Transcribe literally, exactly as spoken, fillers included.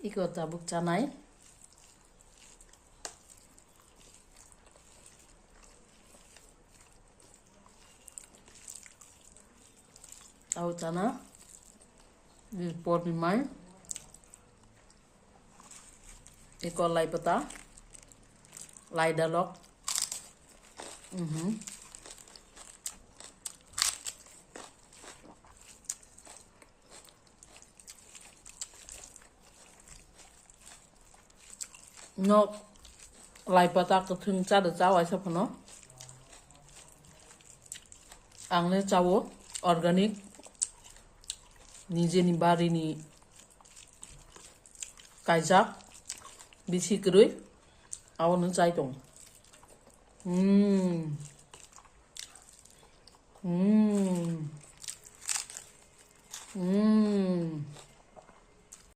Iko tabuk chanai. Au chana. Di porni mai. Iko lai pata. Lai dalok. Mhm. No lai pata kwthwng chado cha waisa phano. Ang le chawo organic, nijeni barini kaijak, bisi kwrwi, abono chai tongo. Mm. Mm. Mm.